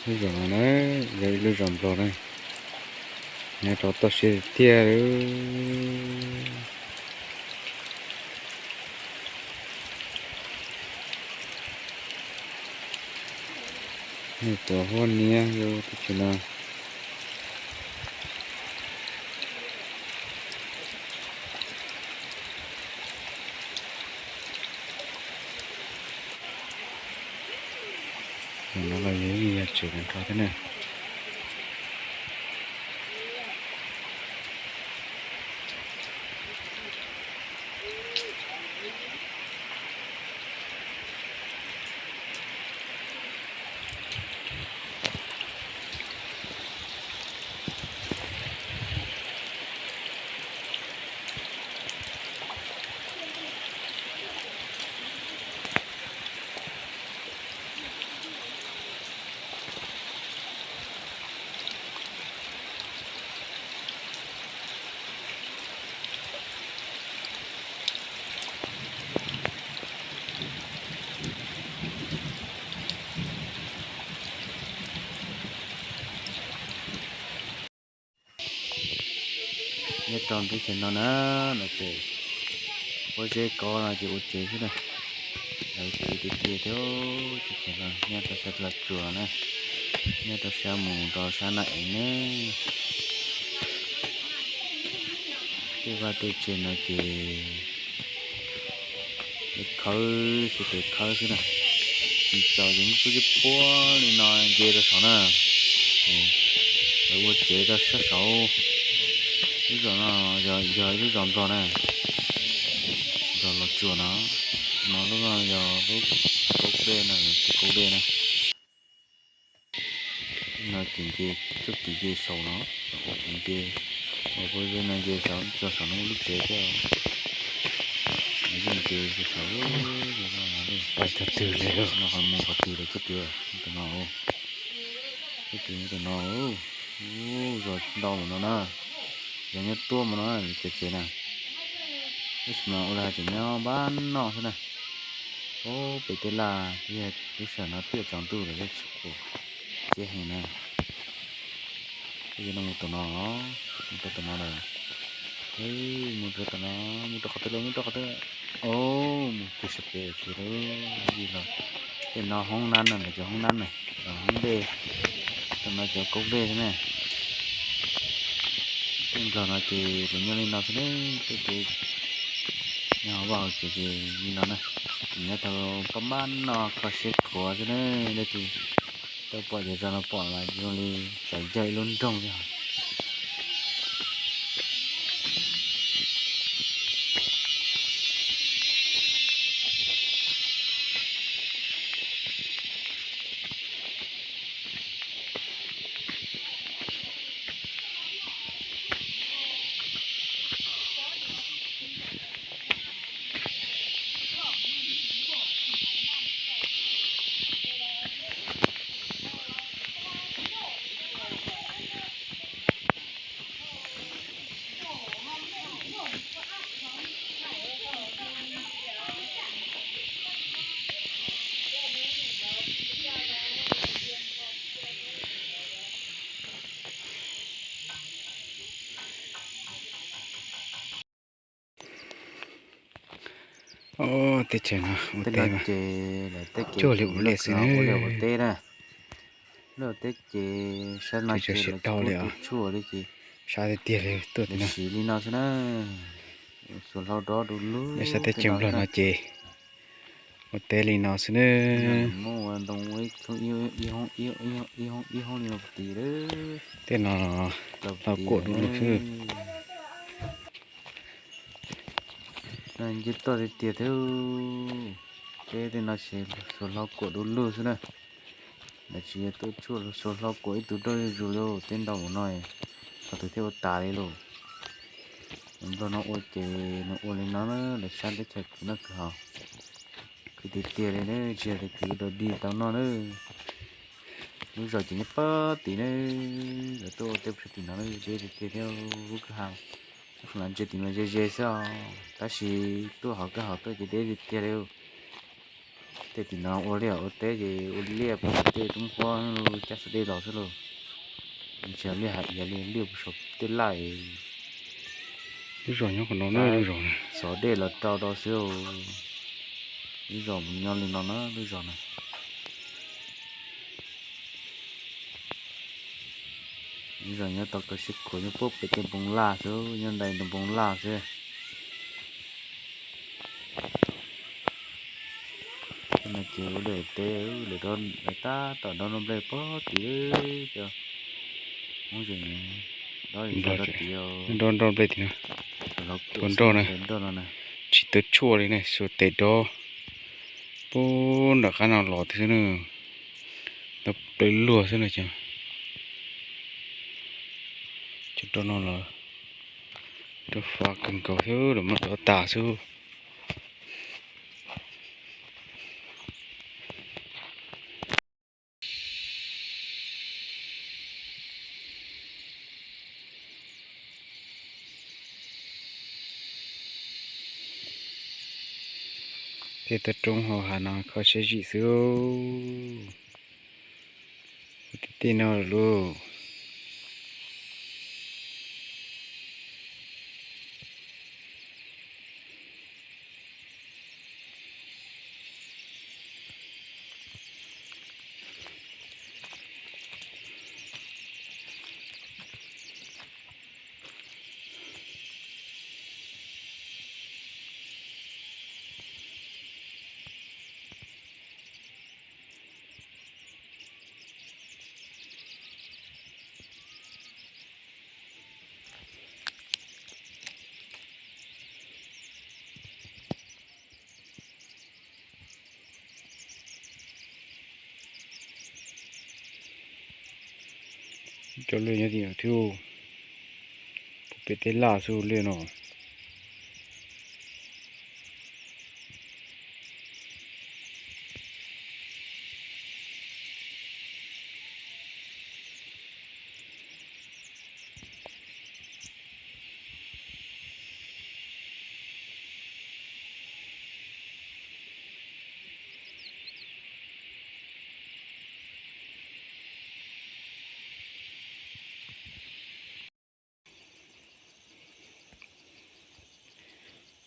Lub zos no na, yog ib lub zos Nplog na, nyob rau toj siab tiag li. Nws puas huab niab yus teb chaws no. Tus no los yog ib yam tsev ntawd thiab na. Nyob rau teb chaws no na, no ces pob zeb kob no ces ua tsev xwb na. Lawv tiv tiv tiag thiab, teb chaws no nyob rau sab Los Tsuas na, nyob rau sab mus rau sab Nam Eev na. Tej vaj tej tsev no ces khawb xwb, tes khawb xwb na. Tsis txaus ces muab pub zeb puab li no nce rau saud na. Lawv ua tsev rau sab saud. Lub zos no yog, yog lub zos Nplog na, zos Los Tsuas no. No lub no yog lub kaub dej na, lub kaub dej na. No ces nce, txoj kev nce saud no, ua kev nce, ua pob zeb no nce saud, txog saum no lub tsev thiab. Yeej nce saud, no qhov twg lawm, txoj kev, tus no, txoj kev tus no, zos ntau mus no na, yog nyob tuaj mus no, cov tsev na, tab sis mas ua li hais tias nyob npab noj xwb na. Ub, pem tej laj, lub sij hawm no twb tsaus ntuj lawm, tsis pom txiaj heev na. Peb yuav no mus tom no, mus rau tom no lawm. Mus rau tom no, mus rau qhov twg lawm, mus rau qhov twg? Ub, mus kiag sab pem kiag lawm, yig los. Tej no hoob nab na, cov hoob nab na, hoob dej, tom no cov kaub dej xwb na. Tej Nplog no ces lawv nyob li no xwb na, tej kev nyob hauv vaj hauv tsev ces li no na. Nyob tau pab npab noj kho siab khuav xwb na, leej twg tau pom ces zoo no pom mas zoo li txawm yog ib lub nroog li. Teb chaws no ua teb mas cuag li ua liaj xwb na. Ua liaj ua teb na. Lub teb ces sab no ces lawv tsis tuaj tshuaj li ces sab tiag tiag li tuaj siv li no xwb na. Xuas hlau dob du lug. Sab teb chaws Nplog no ces ua teb li no xwb na. Muab ua ntoo ib hoob ib hoob li no puv tid. Tej no hlau kuam du lug xwb. No nce toj tiag tiag thiab. Teb tej no ces xuas hlau kuam du lug xwb na. Lawv tsis yog tuaj tshuaj, xuas hlau kuam ib tug roj zuj zus li teb ntau mus no, qhov twg thiaj ua tas li lauj. Nplog no ua ces nws ua li no na, lawv sab teb chaws kwv noj kwv haus, kwv tiag tiag li na, tsis yog tias kwv dog dig tau noj na. Lub zos ces nyob pob tim na, lawv tuaj ua teb puag tim no na, deb tiag tiag thiab lub kwj ha. Lub qhov no ntsia tim no ze ze xwb os, tab sis tuaj hauv kwj ha tuaj ces deb tiag tiag li. Tej tim no ua liaj ua teb ces ua liaj puag tej roob huab cab xov dej los xwb lauj. Tsis liaj hais iav li, liaj puag saum tej laj. Lub zos nyob qhov no na, lub zos na. Xov dej los rau rau xwb. Lub zos mus nyob li no na, lub zos na. Lub zos nyob tau kawg siab khuav, nyob puag pem tej npoo laj xwb, nyob ntais npoo laj xwb. Tej no ces ua liaj teb, lawv tab tom dob nroj nplej puag tid. Cov Hmoob Zeem dob nroj nplej tim no, ua nroj na, tsis tau tshuaj li ne, xuas tes dob puag nram qab no los xwb na. Dob plaws luag xwb no ces, cov roj no los roj fav kawg nkaus xwb, lawv muab dob tas xwb. Tej toj roob hauv hav no kho siab zim xwb. Ua tib tij no lawm lauj. Cov liaj nyob tim no thiab, puag pem tej laj xwb liaj no.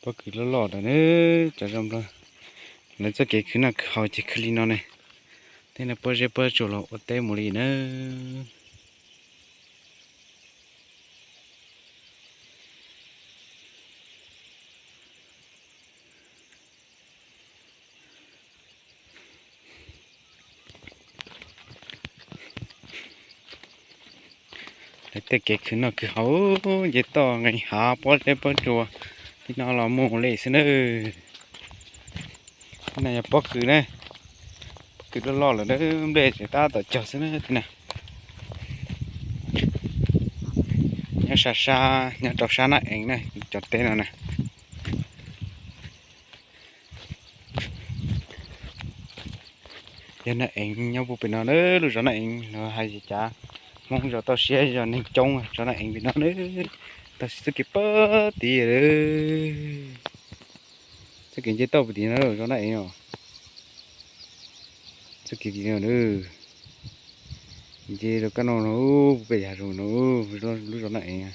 Pob kws loj loj ntawm ne, cov zoo nplog, lawv txoj kev khwv noj khwv haus ces khwv li no ne. Tej no pob zeb pob tsuas los ua teb mus li na. Lawv tej kev khwv noj khwv haus, nce toj nqis hav pob zeb pob tsuas, li no los mus li xwb na. Tej no yog pob kws na, pob kws loj loj lawm na, nplej tseem tab tom cog xwb na tej na. Nyob sab sab, nyob rau sab Nab Eev na, cov teb no na. Yog Nab Eev nyob puag pem no na, lub zos Nab Eev los hais tias cav Hmoob zos toj siab zos neeg coob zos Nab Eev pem no na. Tau txoj kev puag tid, txoj kev nce toj puag tid no zos Nab Eev os. Txoj kev tim no, nce rau kab no no, pem hav zoov no, lub zos Nab Eev.